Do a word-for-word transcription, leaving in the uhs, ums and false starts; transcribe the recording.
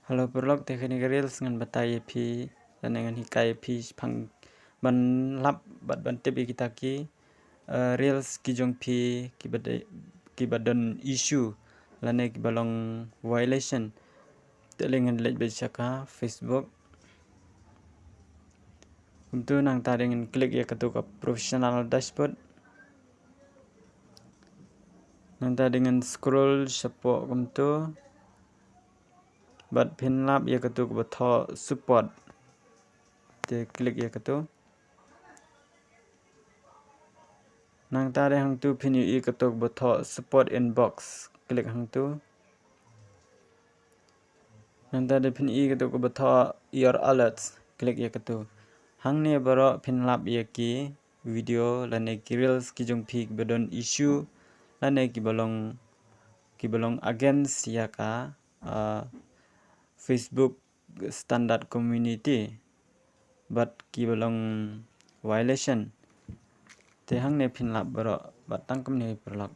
Hello paralok, te kane ka reels ngan batai ïa phi, lane ngan hikai ïa phi shaphang ban lap bad ban tip ïa kita ki, eh, reels ki jong phi kiba de-, kiba don issue lane kiba long violation. Te lei ngan leit beit sha ka Facebook. Kumtu nangta dei ngan click ïa katu ka professional dashboard. Nangta dei ngan scroll shapoh kumtu. Bad phin lap ïa katu kaba thoh support. Te click ïa katu. Nangta dei hangtu phin ïohi katu kaba thoh support inbox. Click hangtu. Nangta dei phin ïohi katu kaba thoh your alerts. Click ïa katu. Hangne baroh phin lap ïa ki video lane ki reels ki jong phi kiba don issue lane kiba long, kiba long against ïa ka, ah, Facebook standard community bad kiba long violation. Te hangne phin lap baroh bad tang kumne paralok.